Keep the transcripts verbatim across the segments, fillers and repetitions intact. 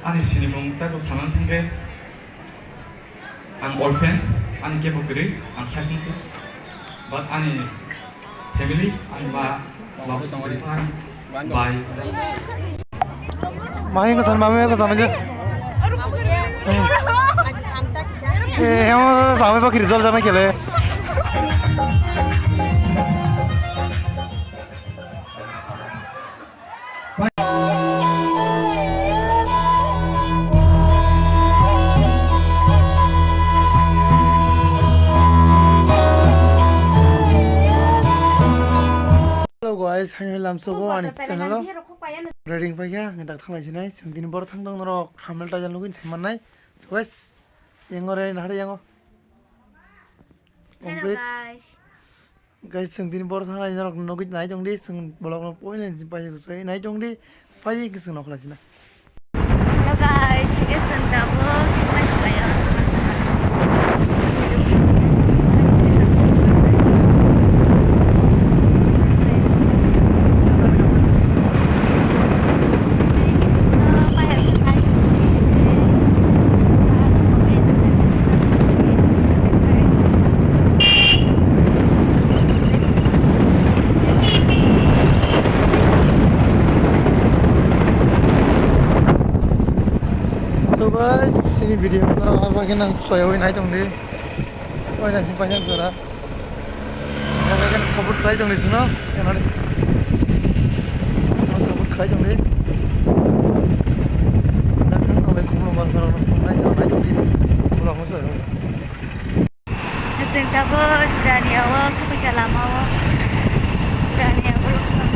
Ani sinimung tei bo sanani thangkhe, ang orphan, ani kebo kwrwi, ang saichung se. But ani family, ani ma, baba, bai. Mami ko san, mami ko san aja. Eh, yang sama pa result jana kele. Hello guys, hai hai lamsogo ani channel o. Reading paikha, ang tak thanglai sinai. Chwng tini boro thang tong norok thumbnail title nugwi sai mannai. So guys, yango re nahari yango. Hello guys. Guys, chwng tini boro thang nai norok nugwi nai tong di, chwng vlog no poina ni paisa choi nai tong di, pai khe chwng nokla sina. Hello guys, hingke chwng tabuk mai khlaio. So guys, ini video ko norok abo khe nang soyoi nai tong di. Oi nang sing paisa jora. Abo khe support khlai tong di sino. Kenari. Support khlai tong di. Dak thang tong lai khumlo ma norok nai tong di. Khumlo ma soyoi. Chwng tabuk Jirania o sophaikha lama o. Jirania borok chwng.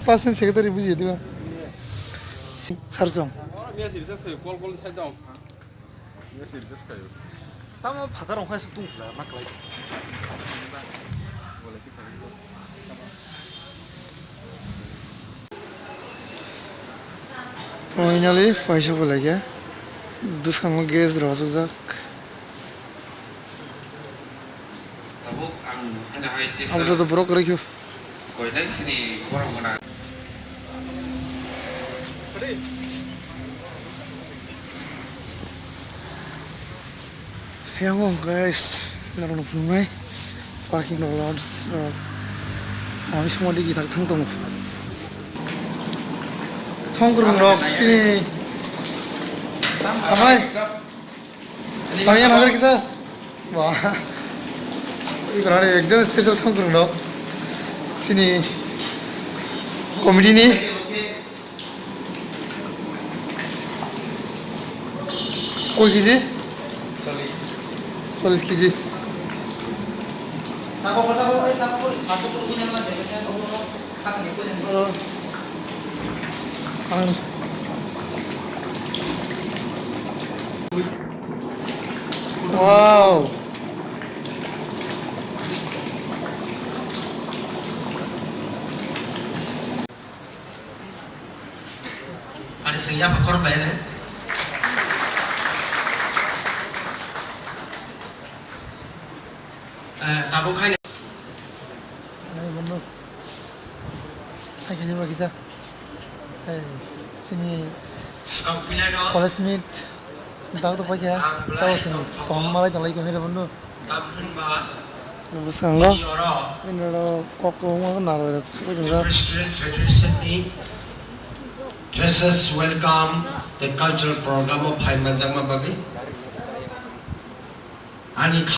Pastor secretary buji diba? Sarjong. Tamo phatar rong khai suk tung khla, ma klai. Finally, paisa bo laikha. Bwskango gas rw asukjak. Tabuk ang hana hai tesa. Abo to borok kwrwi kho. Koinai sini borok gwnang. Yango guys, norokno phunuknai parking rok, lots rok. Mami somodi githak thang tongo. Songkwrwng rok chini samai. Tangya nagar kisa. Wah. Ibrani ekdom special songkwrwng rok. Chini comedy ni. Koi kg? Chollish. Chollish kg. Wow. Ani sengya pakhor bai ne. Eh, tabuk khai. Ai, bondo. Ai, khai ba kisa. Ai, sini college meet. Sini tak to paikha. Tao sini tong malai tong lai ko hire bondo. Bwskango. Ini ro kok ko ma naroi rok sukui tongjak. Student Federation ni freshers welcome the cultural program o phai manjakma bagwi. Ani kha-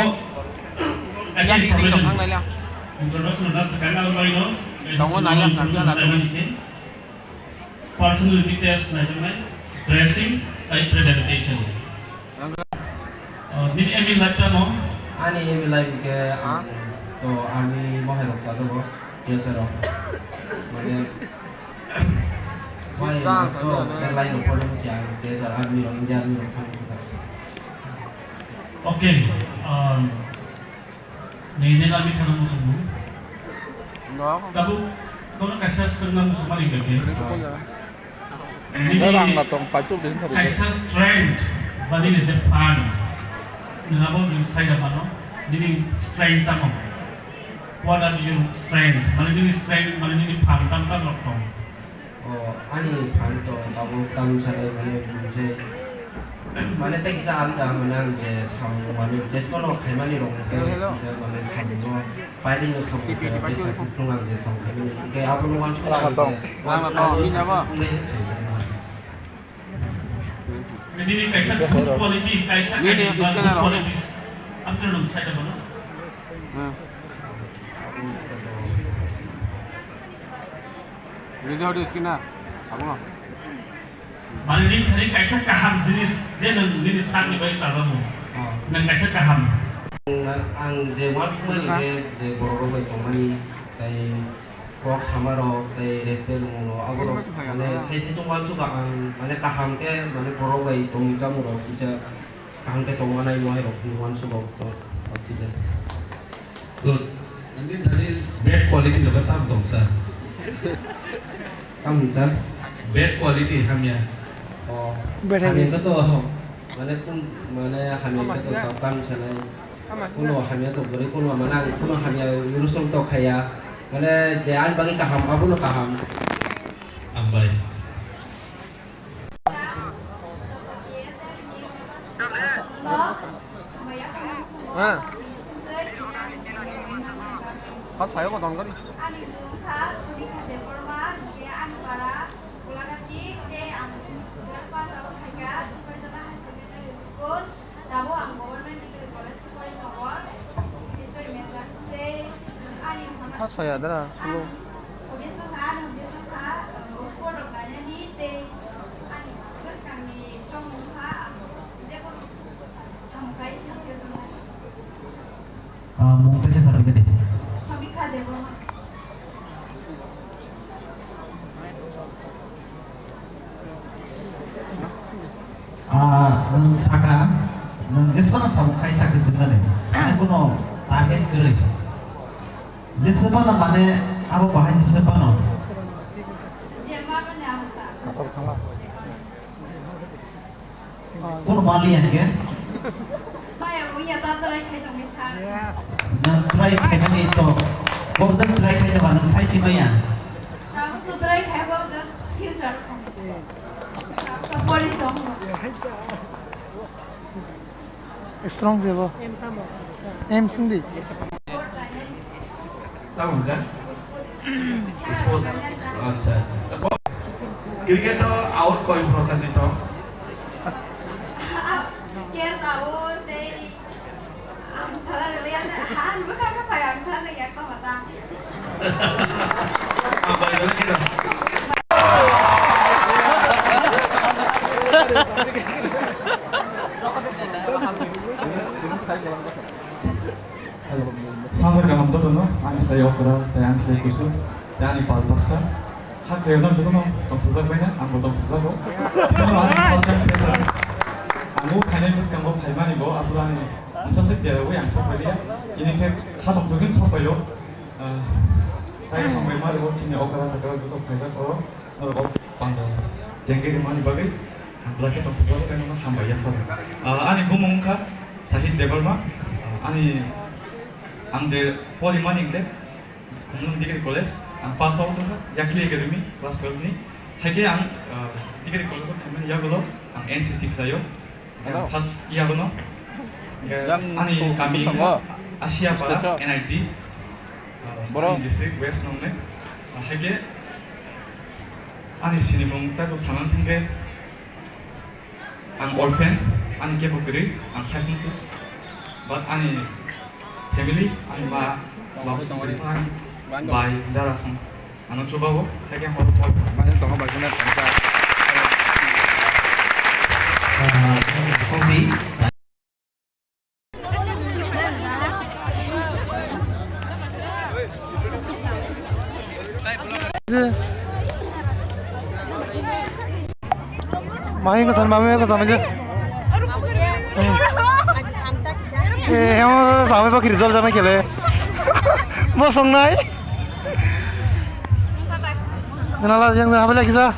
Abo kaisa information. Introduction na swkang ang bai no. Tongo nai ang kang sana tongo. Personal details naijaknai, dressing, tai presentation. Ah, nini aim in life tamo? Ani aim in life ke ang to army mohai rok chajago, cancer rok. Mane, mohai rok to, line rok phono si ang, cancer, army rok, India army rok phono si. Okay, um, Nini nang ami thana muchung mu. No. Tabuk kono kaisa swngna muchung mani gake. Nini kaisa strength ba nini je phan. Nini abo nini saida mano. Nini strength tamo. What are your strength? Mane nini strength, mane nini phan tam tam rok tong. O, ani phan to tabuk tamsa nai mane bujai. Mane tei kisa alda mane ang je samung mane je kono khaimani rok khe kisa mane samung no pairi no samung khe kisa kutung ang je samung khaimani. Khe abo no wansuk ang je. Ang to, ang to, ang to. Ang to, ang to. Nini kaisa good quality, kaisa kaini bad good qualities. Ang khe nung side o bono. Video audio scanner. Abo. Mane nini thani kaisa kaham jinis je nung nini sakni bai chajago. Nung kaisa kaham. Ang je uansukmani khe je borok rok bai tongmani tai kok samarok tei respect rwmano aborok mane sai tongma suka ang mane kaham khe mane borok bai tongwi chamung rok kisa kaham khe tongma nai mo hai rok tini uansukmani tong. Good. Nini thani bad quality rok tam tong sir. Tam sir. Bad quality hamya. Oh. Bad hamya habits. Khe to mane kun mane hamya khe to tam sanai. Kuno hamya tong bwrwi, kuno mane ang kuno hamya rusong tong khaya. Mane je ani bagwi kaham, abono kaham. Hambai. Ha. Hot fire ko don kari. Tabuk ang government degree college o fori tongo. History major tei ani hwnba Tha soya dara, ang slow. Obviously wngkha, ani obviously wngkha, uh, sport rok nainani tei ani bwskangni chongmung wngkha, ang jekunu samung khai samung khai tongo. Ah, mung kaisa sabi kadi. Samikha Debbarma. Ah, nwng saka, nwng jesphano samung khai success wngnani. Kuno target kwrwi. Jesphano mane abo bahai jesphano. Kono mali ya ke? Maya, uya ta try khai tong sa. Yes. Nwng try khainani to. Borjak try khai tong nwng sai si maya. Tabuk to try khai bo just future khai. Tabuk to pori song. Strong jebo. Em sing di. Tamo ja? Sport. Acha, acha. Cricket o out koi prokarni to? Ke tao tei ang sana liya han buka ka payang sana ya ka mata. Abai lagi to. Sangha kaham jotono, ani slai okra, tei ani slai kusu, tei ani pal baksa. Hakhe no jotono tongthokjak baina, angbo tongthokjago. Tei ani culture pressure. Ang o phainai bwskango phaimani bo, aphuru ani mungsa se pera wi ang sok phailiya. Ini khe kha tongthokgwin sok phaio. Ah, tei hambai mari bo chini okra sakra joto phaijak oro. Norok o panda tengwi rwmani bagwi ang belai khe tongthokjagwi tei nono hambai ya phano. Ah, ani bumung wngkha Sahit Debbarma. Ah, ani, ang je porimani hwnkhe Khumlwng Degree College, ang pass out wngkha Yakli Academy class twelve ni. Haikhe ang, ah, Degree College o phaimani yagulo ang N C C khlaio. Hello. First year no. Yang ani kami Asiapara, N I T. Bro. District West Nongnai. Haikhe ani sinimung tei bo saman thangkhe ang orphan, ani kebo kwrwi, ang saisungsi. But ani family, ani ma, baba, ani bai, dara song. Ano chubago, haikhe hor hor. Mane tongo bai kheno tongsa. Ah, Kopi. Mahi ko san mami ko samajhe. Eh, hemo samai bakhi result jana kele. Mo songnai. Nala yang habla kisa.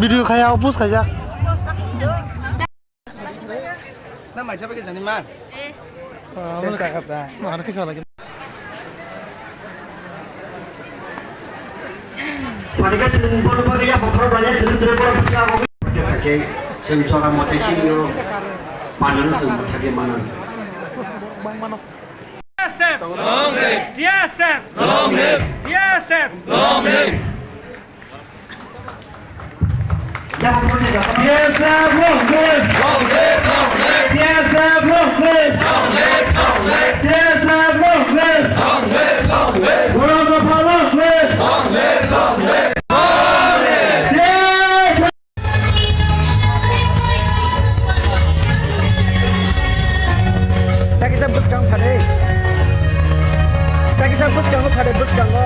Video khaya post khaya. Na mai sabai jani man. Ah, mana kisa lagi. Panika sini bono panika ya bokhro banya dulu dulu bono panika bokhro. Pakai sini chora mote sini yo. Mana sini pakai mana. Bang mana. T S F! Long live! T S F! Long live! T S F! Long live! T S F long live! T S F long live! T S F long live! Borok Dopha long live! T S F Takisa bwskango phade. Takisa bwskango phade, bwskango.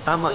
Tama.